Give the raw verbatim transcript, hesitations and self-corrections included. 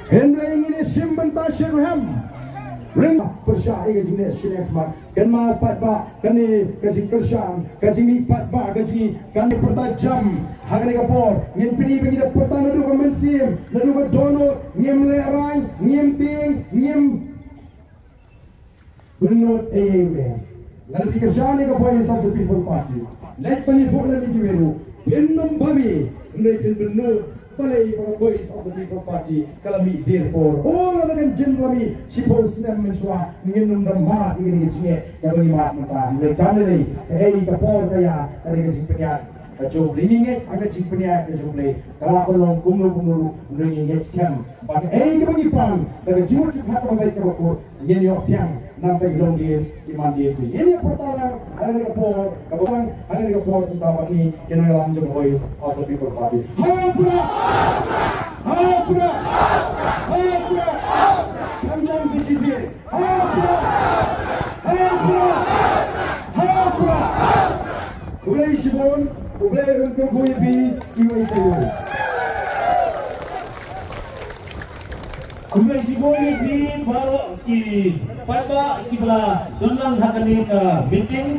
Hynrei ngin ïa shim bynta shitrhem. Ring pyrshah ïa ka jingleh shiliang khmat. Kynmaw paidbah, kane ka jingkyrshan, ka jingmih paidbah, ka jingmih, kane pyrta jam. Ha kane ka por ngin pyni ba ngi da pyrta naduh ka mynsiem, naduh ka dohnud, ngim lehraiñ, ngim tieng, ngim pynnud ei ei. Lada phi kyrshan ïa ka Voice of the People Party, leit ban ïathuh lem ïa kiwei ruh, phin ym bam ei, hynrei phin pynnud balei ba ka Voice of the People Party ka la mih die por. Oh, lada kan jin la mih shiphew snem mynshuwa, ngin ym da mad ïa kane ka jingeh kaba ngi mad mynta. Hynrei kam lei lei, kaei ka por ka ïa, ka dei ka jingpynïaid ka jong U Blei. Ngi ngeit ha ka jingpynïaid ka jong U Blei, ka lah ban long kumno kumno ruh, hynrei ngi ngeit skhem ba kaei kaba ngi pan, da ka jingmut jingpyrkhat kaba beit kaba khuid, ngin ïoh pdiang. Nangta ki longdien, ki mandien, ki, ngin ïa pyrta lang ha kane ka por, kaba lang ha kane ka por, kumta bad ngi ki nongïalam jong Voice of the People Party. Ha u Prah! Ha u Prah! Ha u Prah! Kham jam shisien. Ha u Prah! Ha u Prah! Ha u Prah! Khublei shibun, U Blei un kyrkhu ïa phi iwei pa iwei. Khublei shibun ïa phi baroh ki paidbah kiba la don lang ha kane ka meeting.